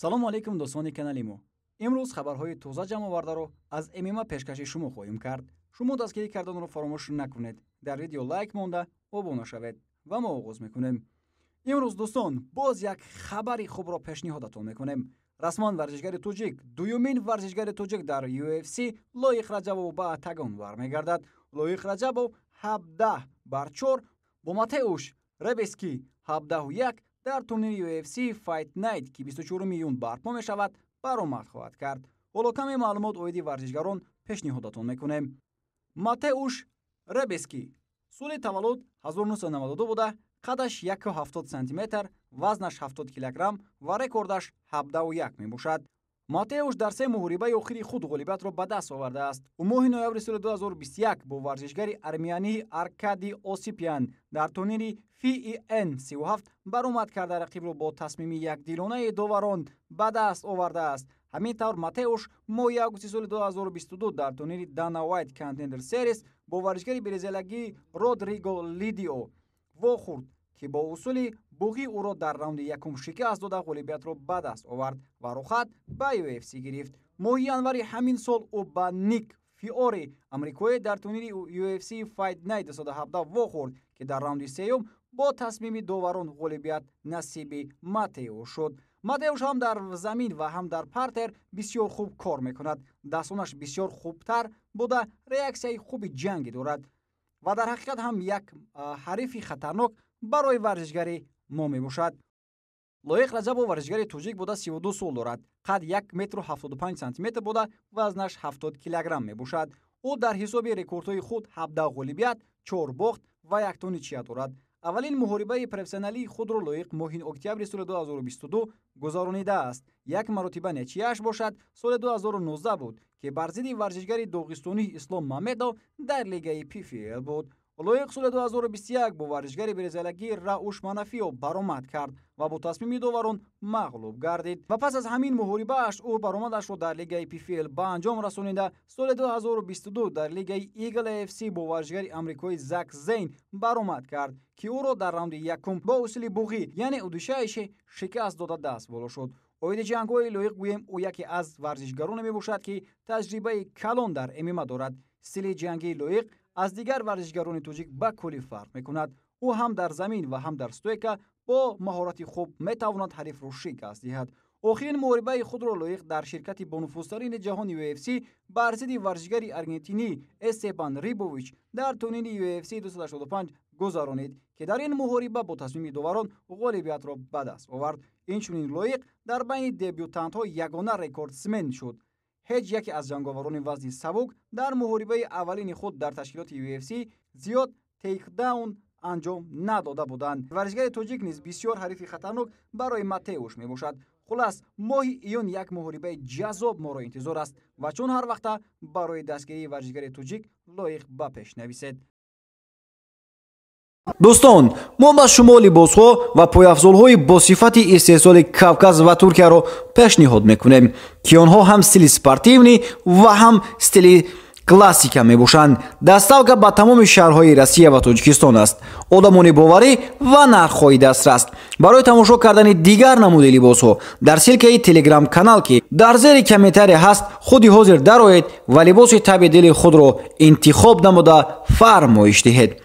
Салому алейкум, дӯстони канали мо. Имрӯз хабарҳои тоза ҷамъовардаро аз ММА пешкаши шумо хоҳем кард. Шумо дастгирӣ карданро фаромӯш накунед. Дар видео лайк монда, обуна шавед ва мо оғоз мекунем. Имрӯз, дӯстон, боз як хабари хубро пешниҳодатон мекунем. Расман варзишгари тоҷик, дуюмин варзишгари тоҷик дар UFC Лоиқ Раҷабов ба октагон бармегардад. Лоиқ Раҷабов 17-4 бо Матеуш Ребески 17-1 дар турнири UFC Fight Night, ки 24 июн барпо мешавад, баромад хоҳад кард. Ҳоло каме маълумот оиди варзишгарон пешниҳодатон мекунем. Матеуш Ребески соли таваллуд 1992 буда, қадаш 1,70 сантиметр, вазнаш 70 килограмм ва рекордаш 17-1 мебошад. Матеуш дар се муҳорибаи охири худ ғолибиятро ба даст овардааст. Ӯ моҳи ноябри соли 2021 бо варзишгари армиянии Аркади Осипян дар турнири FEN 37 баромад карда, рақибро бо тасмими якдилонаи доварон ба даст овардааст. Ҳамин тавр, Матеуш моҳи августи соли 2022 дар турнири Dana White Contender Series бо варзишгари бразилиягӣ Родриго Лидио вохӯрд, ки бо усули буғӣ ӯро дар раунди якум шикаст дода, ғолибиятро ба даст овард ва рухат ба UFC гирифт. Моҳи январи ҳамин сол ӯ ба Ник Фиори амрикоӣ дар турнири UFC Fight Night 217 вохӯрд, ки дар раунди сеюм бо тасмими доварон ғолибият насиби Матеуш шуд. Матеуш ҳам дар замин ва ҳам дар партер бисёр хуб кор мекунад. Дастонаш бисёр хубтар буда, реаксияи хуби ҷангӣ дорад ва дар ҳақиқат ҳам як ҳарифи хатарнок барои варзишгари мо мебошад. Лоиқ Раҷабов варзишгари тоҷик буда, 32 сол дорад. Қад 1 метру 75 сантиметр буда, вазнаш 70 килограмм мебошад. Ӯ дар ҳисоби рекордҳои худ 17 ғолибият, 4 бохт ва якто ничья дорад. Аввалин муҳорибаи профессионалии худро Лоиқ моҳи октябри соли 2022 гузаронидааст. Як маротиба ничья ш бошад, соли 2019 буд, ки бар зидди варзишгари доғистонии Ислом Мамедов дар лигаи PFL буд. Лоиқ соли 2021 бо варзишгари бразилиягӣ Рауш Манафио баромад кард ва бо тасмими доварон мағлуб гардид. Ва пас аз ҳамин муҳорибааш ӯ баромадашро дар лигаи PFL ба анҷом расонида, соли 2022 дар лигаи Eagle FC бо варзишгари амрикоӣ Зак Зейн баромад кард, ки ӯро дар раунди якум бо усули буғӣ, яъне удушающий, шикаст дода, даст боло шуд. Оиди ҷангҳои Лоиқ гӯем, ӯ яке аз варзишгароне мебошад, ки таҷрибаи калон дар ММА дорад. Стили ҷангии Лоиқ аз дигар варзишгарони тоҷик ба куллӣ фарқ мекунад. Ӯ ҳам дар замин ва ҳам дар стойка бо маҳорати хуб метавонад ҳарифро шикаст диҳад. Охирин муҳорибаи худро Лоиқ дар ширкати бонуфузтарини ҷаҳони UFC бар зидди варзишгари аргентинӣ Эстебан Рибович дар турнири UFC 285 гузаронид, ки дар ин муҳориба бо тасмими доварон ғолибиятро ба даст овард. Инчунин Лоиқ дар байни дебютантҳо ягона рекордсмен шуд. Ҳеҷ яке аз ҷанговарони вазни сабук дар муҳорибаи аввалини худ дар ташкилоти UFC зиёд тейкдаун анҷом надода буданд. Варзишгари тоҷик низ бисёр ҳарифи хатарнок барои Матеуш мебошад. Хулас, моҳи июн як муҳорибаи ҷаззоб моро интизор аст ва чун ҳар вақта барои дастгирии варзишгари тоҷик Лоиқ ба пеш нависед. Дӯстон, мо ба шумо либосҳо ва пойафзолҳои бо сифати истеҳсоли Кавказ ва Туркияро пешниҳод мекунем, ки онҳо ҳам стили спортивный ва ҳам стили классика мебошанд. Доставка ба тамоми шаҳрҳои Россия ва Тоҷикистон аст. Одамони боварӣ ва нархҳои дастрас. Барои тамошо кардани дигар намуди либосҳо дар ссылка и Телеграм-канал, ки дар зери комментария ҳаст, худи ҳозир дароед ва либоси таби дили худро интихоб намуда, фармоиш диҳед.